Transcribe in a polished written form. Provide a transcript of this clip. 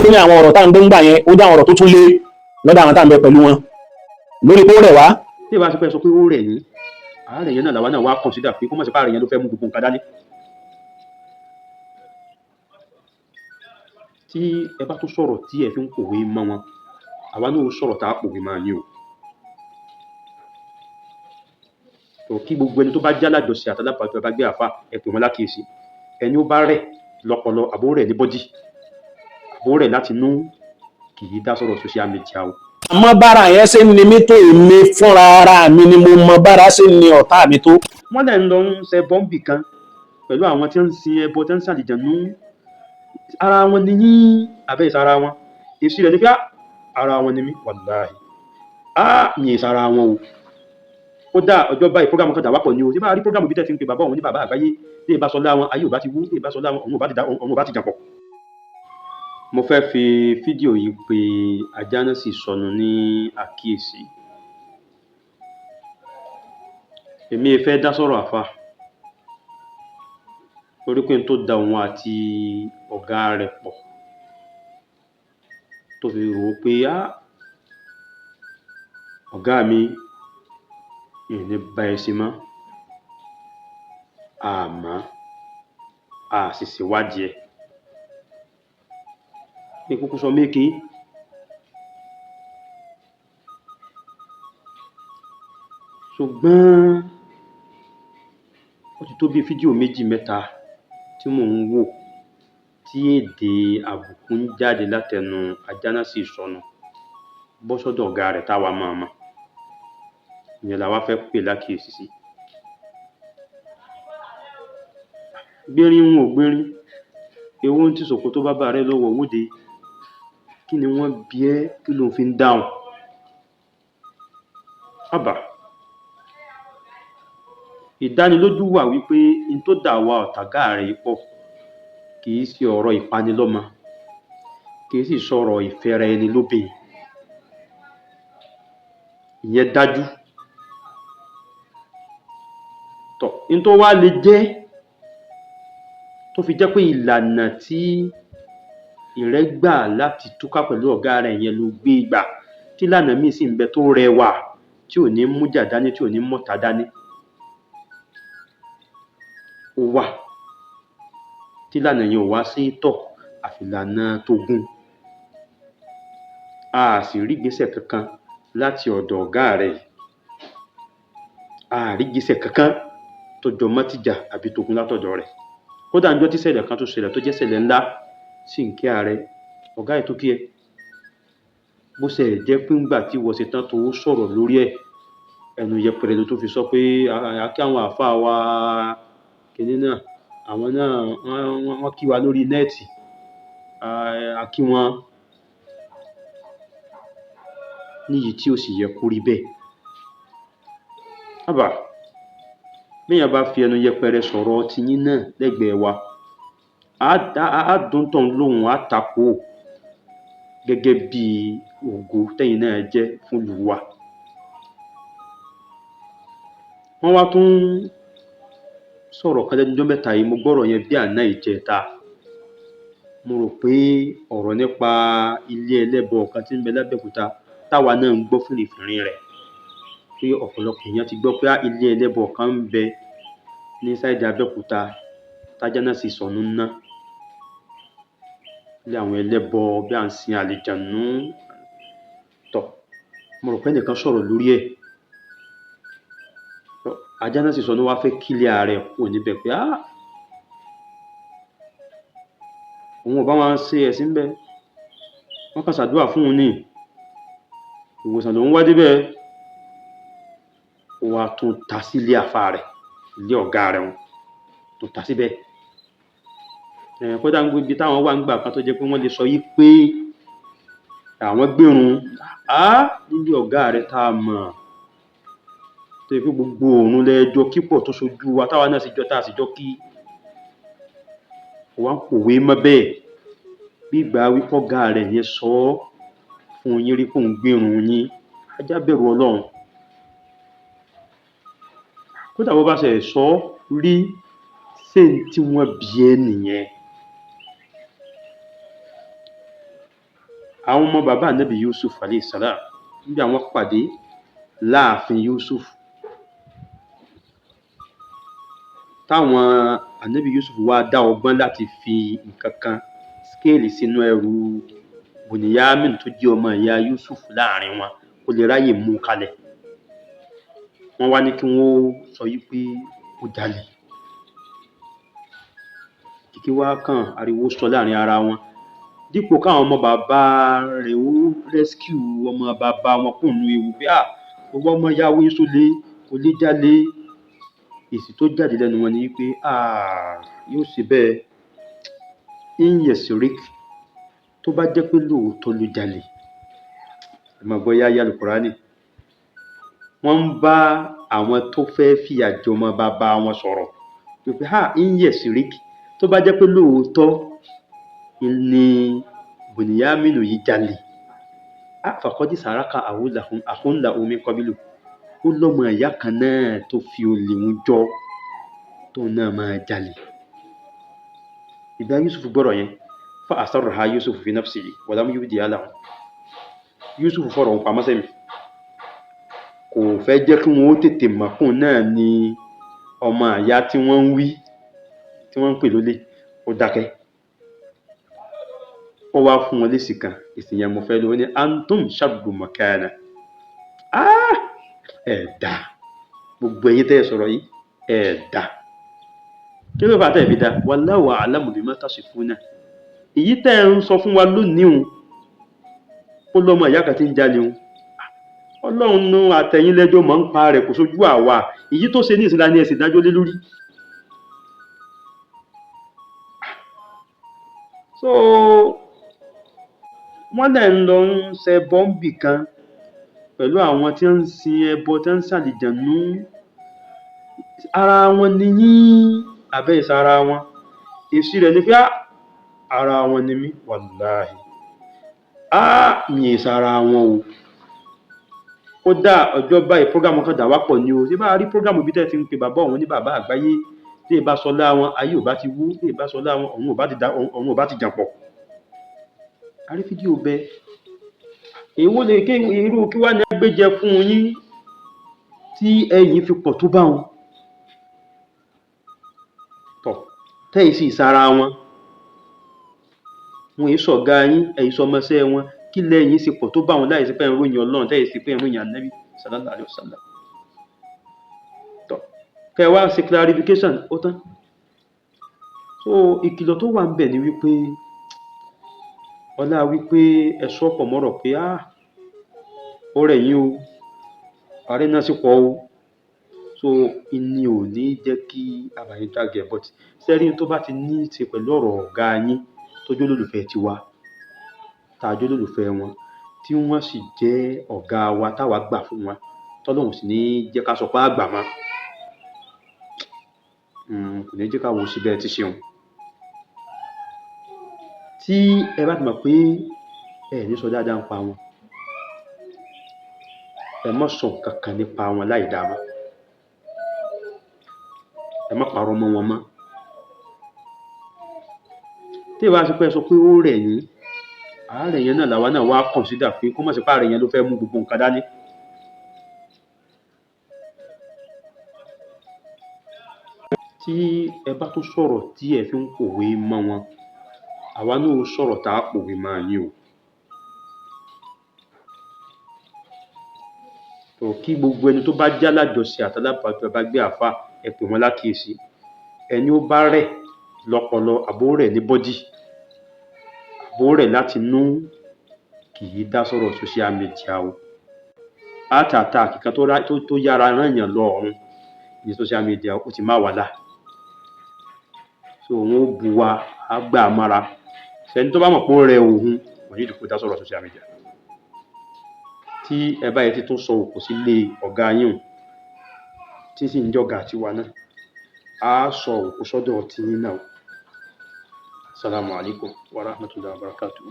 Pé ní àwọn ọ̀rọ̀ tá à ń gbé ńgbà yẹn, ó jẹ́ àwọn ọ̀rọ̀ tó tún lé lọ́dọ̀ àwọn tá à ń bẹ pẹ̀lú wọn lórí pé ó rẹ̀ wá. Tí ìbá ṣe pé sọ pé ó rẹ̀ yín, àárẹ̀ yẹn náà làwa náà wá consider pé kó má ṣe pé àárẹ̀ yẹn ló fẹ́ mú gbogbo nǹkan dání. Tí ẹ bá tún sọ̀rọ̀ tí ẹ fi ń pòwe mọ́ wọn, àwa náà ó sọ̀rọ̀ tá a pòwe máa yín o. Tó kí gbogbo ẹni tó bá jẹ́ alájọṣe àtàlábàájọ bá gbé àfa, ẹ pè wọ́n lákìyèsí. Ẹni ó bá rẹ̀ lọ́pọlọ, àbó rẹ̀ ní bọ́dì, àbó rẹ̀ láti inú, kì í dá sọ̀rọ̀ social media o. Àmọ́ bára yẹn ṣe ń ni mí tó, èmi fúnra ara mi ni mo mọ bára ṣe ń ni ọ̀tá mi tó. Wọ́n lẹ̀ ń lọ ń ṣe bọ́ǹbì kan pẹ̀lú àwọn tí ń sin ẹbọ, tí ń ṣàlìjànú. Ara wọn ni yín abẹ́ ìsara wọn. Èsì rẹ̀ ni pé ara wọn ni mí, wàláhì. Á mi ìsara wọn o. Ó dá ọjọ́ báyìí, program kan dàwápọ̀ ni o. Tí bá rí program bí tẹ́ ti ń pe bàbá òun ní bàbá àgbáyé, tí ì bá sọ láwọn ayé ò bá ti wú, tí ì bá sọ láwọn òun ò bá ti jàpọ̀. Mo fẹ́ fi fídíò yìí pe Ajánásì Sọnù ní àkíyèsí. Èmi fẹ́ dá sọ̀rọ̀ àfa torí pé n tó da òun àti ọ̀gá rẹ̀ pọ̀ tó fi rò ó pé á ọ̀gá mi ìní bá ẹ ṣe mọ́, àmọ́ a sì ṣèwádìí ẹ̀. Ní kúkú sọ méke, ṣùgbọ́n ó ti tó bí fídíò méjì mẹ́ta tí mò ń wò tí èdè àbùkù ń jáde látẹnu Ajánásì Sọnù bọ́ sọ́dọ̀ ọ̀gá rẹ̀ táwa máa mọ̀. Ìyẹn làwa fẹ́ pè lákìyèsí sí. Gbérín ń wò gbérín, ewu ń tí ṣòkòtò bàbá rẹ lọ́wọ́ wóde. Kí ni wọ́n bí ẹ́, kí ló fi ń dáhùn? Àbà. Ìdánilójú wà wípé n tó dà wá ọ̀tàgá rẹ̀ pọ̀ kì í ṣe ọ̀rọ̀ ìpanilọ́mọ, kì í sì sọ̀rọ̀ ìfẹ́ra ẹni lóbìn. Ìyẹn dájú. Tọ̀, n tó wá lè jẹ́ tó fi jẹ́ pé ìlànà tí ìrẹ́ gbà láti túká pẹ̀lú ọ̀gá rẹ̀ yẹn ló gbé gbà, tí ìlànà míì sì ń bẹ tó rẹwà tí ò ní mújà dání, tí ò ní mọ́ta dání. Ó wà tí ìlànà yẹn ò wá sí tọ̀ àfìlànà tógún. A sì rí ìgbésẹ̀ kankan láti ọ̀dọ̀ ọ̀gá rẹ̀ yìí. A rí ìgbésẹ̀ kankan tó jọ mọ́ tìjà àbí tógún látọ̀dọ̀ rẹ̀. Kódà níjọ́ tí ìṣẹ̀lẹ̀ kan tó ṣẹlẹ̀ tó jẹ́ ìṣẹ̀lẹ̀ ńlá sì ń kí ààrẹ, ọ̀gá ẹ̀ tó kí ẹ. Bó ṣe jẹ́ pé ńgbà tí ìwọ ṣe tán tó sọ̀rọ̀ lórí ẹ̀, ẹnu yẹpẹrẹ ló tó fi sọ pé a kí àwọn àáfàá wa kinní náà, àwọn náà wọ́n kí wa lórí nẹ́ẹ̀tì, a kí wọn níyì tí ó sì yẹ kó rí bẹ́ẹ̀. Àbà, béèyàn bá fi ẹnu yẹpẹrẹ sọ̀rọ̀ tiyín náà lẹ́gbẹ̀ẹ́ wa, á dún tọ̀hún lóhùn, á takò ó gẹ́gẹ́ bí ògo tẹ́yin náà jẹ́ fún ìlú wa. Wọ́n wá tún sọ̀rọ̀ kan lẹ́nu ọjọ́ mẹ́ta yìí, mo gbọ́rọ̀ yẹn bí àná ìjẹta. Mo rò pé ọ̀rọ̀ nípa ilé ẹlẹ́bọ kan tí ń bẹ l'Ábẹ́òkúta táwa náà ń gbọ́ fìrìfìrì rẹ̀, pé ọ̀pọ̀lọpọ̀ èèyàn ti gbọ́ pé ilé ẹlẹ́bọ kan ń bẹ ní sáìdì Abẹ́òkúta t'Ajánásì Sọnù ń ná. Ilé àwọn ẹlẹ́bọ bí à ń sin àlìjànú. Tọ̀, mo rò pé ẹnìkan sọ̀rọ̀ lórí ẹ̀. Ajánásì Sọnù wá fẹ́ kílẹ̀ ààrẹ kúrò níbẹ̀ pé á òun ò bá wọn ṣe ẹ̀sìn bẹ́ẹ̀. Wọ́n kàn ṣàdúrà fún òun ní ìwòsàn lòun wá débẹ̀. Ó wá tún ta sílé àfa rẹ̀, ilé ọ̀gá rẹ̀ wọn tó ta síbẹ̀. Kódà ń ibi táwọn wà ń gbà kan tó jẹ́ pé wọ́n lè sọ yí pé àwọn gbérun á nílé ọ̀gá rẹ̀ tá a mọ̀, tó yẹ pé gbogbo òun lẹ́jọ́ kípọ̀ tó ṣojú wa táwa náà sì jọ tá a sì jọ kí. Wọ́n kòwé mọ́ bẹ́ẹ̀ bí ìgbà wípé ọ̀gá rẹ̀ yẹn sọ ọ́ fún yín rí pé òun gbérun yín. Ajá bẹ̀rù Ọlọ́run. Kódà bó bá ṣe sọ ọ́ rí, ṣé n tí wọ́n bí ẹ nìyẹn? Àwọn ọmọ bàbá Ànábì Yusuf alayhi salam, nígbà wọ́n pàdé láàfin Yusuf, táwọn Ànábì Yusuf wá dá ọgbọ́n láti fi nǹkan kan skéèlì sínú ẹrù Bùnìyámìn tó jẹ́ ọmọ ìyá Yusuf láàrin wọn kó lè ráyè mú un kalẹ̀. Wọ́n wá ní kí wọ́n sọ yí pé ó jalè. Kìkì wá kàn ariwo sọ láàrin ara wọn. Dípò káwọn ọmọ bàbá rẹ̀ ó rescue ọmọ bàbá wọn kúrò nínú ewu pé à owó ọmọ ìyá wo sólè kò lè jalè. Èsì tó jáde lẹ́nu wọn ni wípé à yóò ṣe bẹ́ẹ̀. In yẹ̀sìrík, tó bá jẹ́ pé lóòótọ́ ló jalè. Ẹ máa gbọ́ yáyá Al-Kùránì. Wọ́n ń bá àwọn tó fẹ́ fìyà jẹ ọmọ bàbá wọn sọ̀rọ̀ pé ha in yẹ̀sìrík, tó bá jẹ́ pé lóòótọ́ ni Bùnìyámínù yìí jalè. Fàkọ́dí sàrákà àhúnlà omi kọ́bílù. Ó lọ́mọ ìyá kan náà tó fi olè ń jọ tóun náà máa jalè. Ìgbà Yusuf gbọ́rọ̀ yẹn, fa asarraha Yusuf fi nafsihi wa lam yubdiha lahum. Yusuf fọ̀rọ̀ òun pamọ́ sẹ́mi. Kò fẹ́ jẹ́ kí wọ́n ó tètè mọ̀ kóun náà ni ọmọ ìyá tí wọ́n ń wí, tí wọ́n ń pè lólè. Ó dákẹ́. Ó wá fún wọn lésì kan, èsì yẹn mo fẹ́ lò. Ó ní antum sharru makana. Ẹ dá. Gbogbo ẹ̀yin tẹ́ ẹ sọ̀rọ̀ yìí, ẹ dá. Kí ló fà á tẹ́ ẹ fi dá? Wallahu a'lamu bima tasifuna. Èyí tẹ́ ẹ ń sọ fún wa lónìí òun, ó lọ́mọ ìyá kan tí ń jalè òun. Ọlọ́run nu àtẹ̀yìn lẹ́jọ́ mọ̀ ń pa rẹ̀ kò sójú àwa. Èyí tó ṣe ní ìsinmi ni ẹ̀sìn dájọ́ lé lórí. So wọ́n lẹ̀ ń lọ ń ṣe bọ́m̀bì kan pẹ̀lú àwọn tí ń sin ẹbọ tí ń ṣàlìjànú. Ara wọn ni yín àbẹ́ ìsara wọn. Èsì rẹ̀ ni pé ara wọn ni mí, wàláhì. Mi ì sara wọn o. Kódà ọjọ́ báyìí prógámù kan dà wá pọ̀ ni o. Ṣé bá a rí prógámù bí tẹ́ ti ń pe bàbá òun ní bàbá àgbáyé, tí ì bá sọlá wọn, ayé ò bá ti wú, tí ì bá sọlá wọn, ọ̀run ò bá ti da, ọ̀run ò bá ti jà pọ̀. A rí fídíò bẹ́ẹ̀. Èwo lè ké irú kí wá ní agbéjẹ fún yín tí ẹ̀yin fi pọ̀ tó bá wọn. Tọ̀, tẹ́yìn sì sára wọn. Wọn èé sọ̀gá yín, ẹ̀yin sọmọṣẹ́ wọn. Kí lẹ́yìn sì pọ̀ tó bá wọn láì sí pé ẹ̀ ń ròyìn Ọlọ́run, tẹ́yìn sí pé ẹ̀ ń ròyìn Ànábì sallallahu alaihi wasallam. Tọ̀, kẹ́ ẹ wá ṣe clarification, ó tán. So ìkìlọ̀ tó wà ńbẹ̀ ni wípé ọlá wípé ẹ sọ pọ̀ mọ́rọ̀ pé ó rẹ̀ yín o, àárẹ̀ náà sì pọ̀ o. So ìní ò ní jẹ́ kí àbáyé drag ẹ̀, but sẹ́rí tó bá ti ní í ṣe pẹ̀lú ọ̀rọ̀ ọ̀gá yín tó jẹ́ olólùfẹ́ tiwa, tá a jẹ́ olólùfẹ́ wọn, tí wọ́n sì jẹ́ ọ̀gá wa táwa gbà fún wọn, tọ́lọ́hun sì ní jẹ́ ká sọ pé àgbà mọ́. Kò ní jẹ́ ká wo sí bẹ́ẹ̀ ti ṣeun. Tí ẹ bá ti mọ̀ pé ẹ ní sọ dáadáa nípa wọn, ẹ má sọ nǹkan kan nípa wọn láì dáa mọ́. Ẹ má parọ́ mọ́ wọn mọ́. Tí ẹ bá ṣe pé ẹ sọ pé ó rẹ̀ yín, àárẹ̀ yẹn náà làwa náà wá consider pé kó má ṣe pé àárẹ̀ yẹn ló fẹ́ mú gbogbo nǹkan dání. Tí ẹ bá tún sọ̀rọ̀ tí ẹ fi ń pòwe mọ́ wọn, àwa náà ó sọ̀rọ̀ tá a pòwe mọ́ yín o. Tó kí gbogbo ẹni tó bá jẹ́ alájọṣe àtàlábàágbé àáfàá, ẹ pè wọ́n lákìyèsí. Ẹni ó bá rẹ̀ lọ́pọlọ àbó rẹ̀ ní bọ́dì, àbó rẹ̀ láti inú, kì í dá sọ̀rọ̀ social media o. Heart attack kan tó yára rán èèyàn lọ ọ̀run ní social media ó ti má wà lá. So wọn ó bu wa, á gbà á mọ́ra. Ẹni tó bá mọ̀ pé ó rẹ òun, kò ní ìdí kó dá sọ̀rọ̀ social media. Tí ẹ bá yẹ ti tún sọ òkò sílé ọ̀gá yín o, tí sì ń jọ̀gá tiwa náà, á sọ òkò sọ́dọ̀ tiyín náà o. Assalamu alaikum wa rahmatullahi wa barakatuh.